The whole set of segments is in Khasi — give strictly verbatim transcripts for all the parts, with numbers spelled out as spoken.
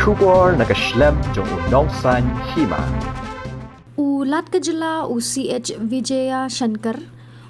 Khubor na ka shlem jong u Nongsaiñ Hima. U Lat ka Jylla u C H Vijayashankar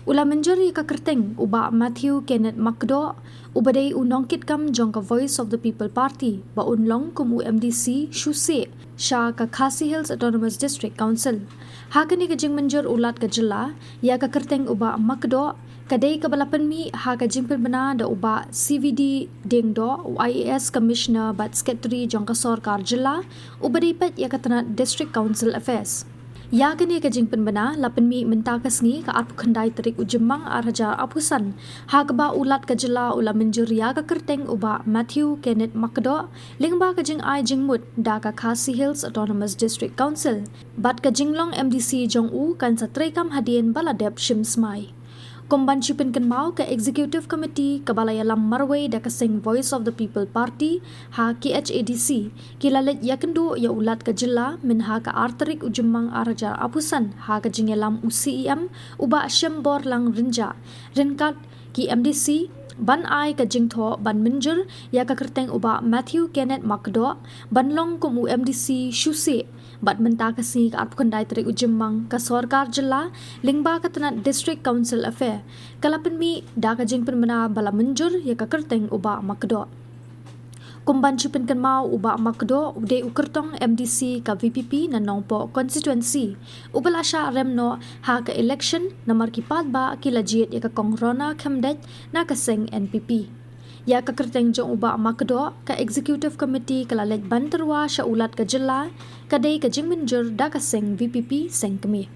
u la mynjur ïa ka kyrteng u Bah Matthew Kenneth Makdoh, uba dei u nongkitkam jong ka Voice of the People Party, ba un long kum u M D C shuh shuh sha ka Khasi Hills Autonomous District Council. Ha kane ka jingmynjur u Lat ka Jylla ïa ka kyrteng u Bah Makdoh, ka dei kaba la pynmih ha ka jingpynbna da u Bah C V D Diengdoh, u I A S Commissioner bad Secretary jong ka Sorkar Jylla, uba dei peit ïa ka tnat District Council Affairs. Ïa kane ka jingpynbna la pynmih mynta ka sngi, ka arphew khyndai tarik u Jymmang ar hajar arphew san, ha kaba u Lat ka Jylla u la mynjur ïa ka kyrteng u Bah Matthew Kenneth Makdoh, lyngba ka jingai jingmut da ka Khasi Hills Autonomous District Council bad ka jinglong M D C jong u kan sa treikam hadien ba la dep shim smai. Kum ban shu pynkynmaw, ka Executive Committee kaba la ïalam marwei da ka seng Voice of the People Party, ha K H A D C, ki la leit ïakynduh ïa u Lat ka Jylla mynha ka ar tarik u Jymmang ar hajar arphew san ha ka jingïalam u C E M, u Bah Shemborlang Rynjah, ryngkat ki M D C, ban ai ka jingthoh ban mynjur ïa ka kyrteng u Bah Matthew Kenneth Makdoh ban long kum u M D C shuh shuh. Bad mynta ka sngi, ka arphew khyndai tarik u Jymmang, ka Sorkar Jylla lyngba ka tnat District Council Affair ka la pynmih da ka jingpynbna ba la mynjur ïa ka kyrteng u Bah Makdoh. Kum ban shu pynkynmaw, u Bah Makdoh u dei u kyrtong M D C ka V P P na Nongpoh Constituency, uba la shah rem noh ha ka election, namar ki paidbah ki la jied ïa ka Kong Rona Khymdeit na ka seng N P P. Ïa ka kyrteng jong u Bah Makdoh, ka Executive Committee ka la leit ban tyrwa sha u Lat ka Jylla, ka dei ka jingmynjur da ka seng V P P seng kmie.